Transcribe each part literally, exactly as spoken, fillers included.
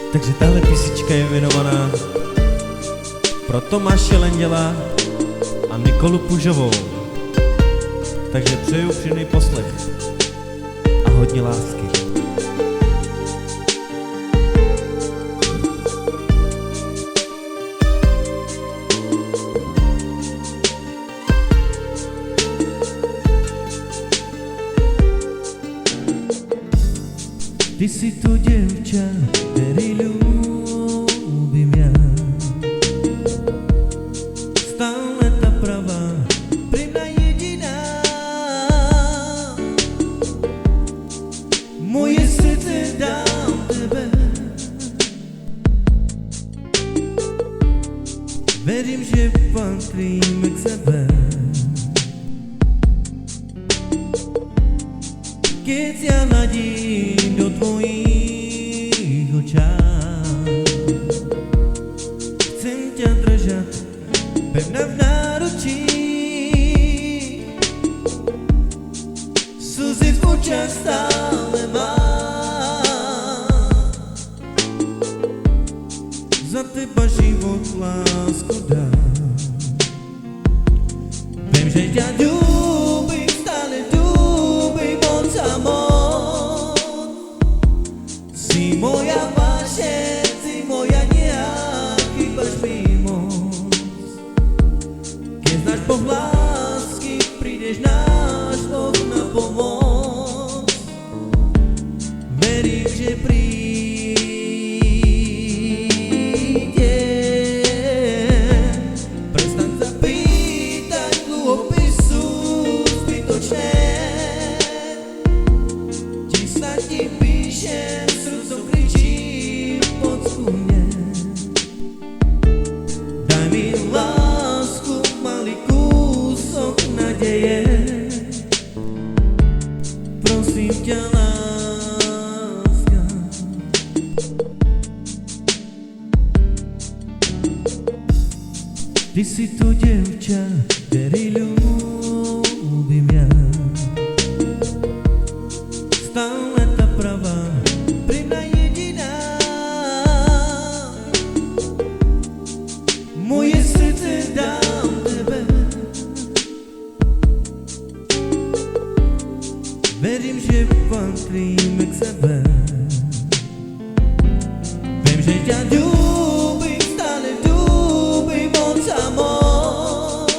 Takže tahle písnička je věnovaná pro Tomáše Landěla a Nikolu Pužovou. Takže přeju, přijemnej poslech a hodně lásky. Ty si to děvča, který lubím já. Stále ta pravá, pri mňa jediná. Moje srdce dám tebe. Verím, že patríme k sebe. Kec ja hladím do tvojich očá, chcem ťa držat pevna v náručí. Slzy v očach stále mám. Za teba život, lásku dám. Viem, že ťa ľúbim, stále ľúbim moc a moc. Si moja vášeň, si moja, nejak chýbaš mi moc. Kec náš Boh lásky, prídeš náš Boh na pomoc. Verím, že príde. Prestaň sa pýtať, dlhopisy sú zbytočné. Tisíc ti píšem, srdcom kričím: „Poď ku mne.“ Daj mi, lásku, malý kúsok nádeje. Prosím ťa, láska. Ty si to děvča, který lubím já. Stále ta pravá, pri mňa jediná. Moje srdce dám tebe. Verím, že patríme k sebe. Viem, že ťa ľúbim, stále ľúbim moc a moc.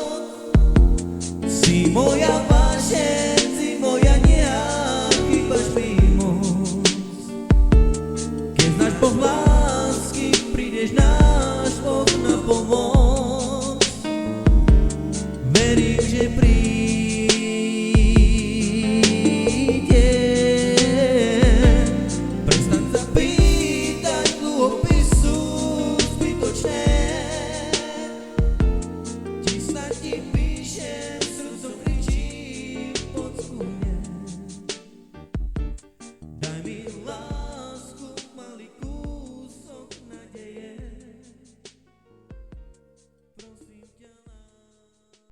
Si moja vášeň, si moja, nejak chýbaš mi moc. Kec náš Boh lásky, prídeš náš Boh na pomoc. Verím, že